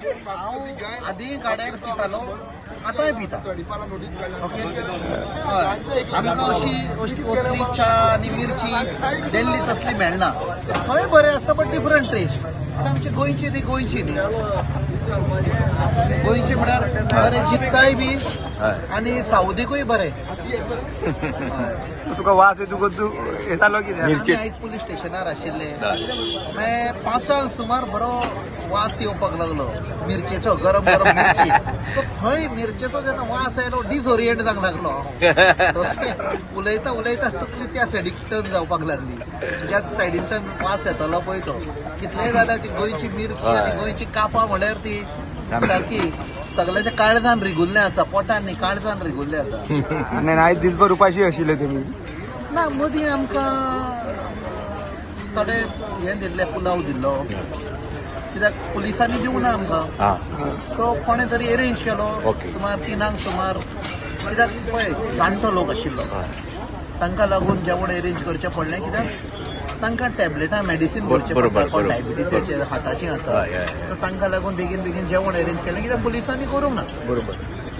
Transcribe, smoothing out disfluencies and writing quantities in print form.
हांव आदी गाड्यार पितालो, आतांय पिता. ओके, हय. आमकां अशी अशी असली च्या आनी मिरची दिल्ली तसली मेळना. थंय बरें आसता, बट डिफरंट टेस्ट. आनी आमची गोंयची ती गोंयची न्ही. गोंयची म्हळ्यार बरें जित्ताय बी आनी सावदीकूय बरें, हय. सो तुका वास येतकूच तूं येतालो कितें? आमी आयज पुलीस स्टेशनार आशिल्ले. मागीर 5 सुमार बरो वास येवपाक लागलो मिरचेचो, गरम गरम मिरची. सो थंय मिरचेचो जेन्ना वास आयलो, डिसओरिएंट जावंक लागलो हांव. ओके, उलयता उलयता तकली त्या सायडीक टर्न जावपाक लागली, ज्या सायडीनच्यान वास येतालो पळय तो. कितलेय जाल्यार ती गोंयची मिरची आनी गोंयची कापां म्हळ्यार ती सारकी सगळ्याच्या काळजान रिगुल्लें आसा, पोटान न्ही, काळजान रिगुल्लें आसा. आनी आयज दिसभर उपाशी आशिल्ले तुमी? ना, मदीं आमकां थोडे हें दिल्लें, पुलाव दिल्लो, कित्याक पुलिसांनी दिवंक ना आमकां. सो कोणें तरी एरेंज केलो. सुमार 3 सुमार, कित्याक पळय जाणटो लोक आशिल्लो, तांकां लागून जेवण एरेंज करचें पडलें, कित्याक तांकां टॅबलेटां, मेडिसीन घेवचें पडटा, कोण डायबिटीसाचेर, हार्टाचें आसा. हय, हय, हय. सो तांकां लागून बेगीन बेगीन जेवण एरेंज केलें, कित्याक पुलिसांनी करूंक ना. बरोबर.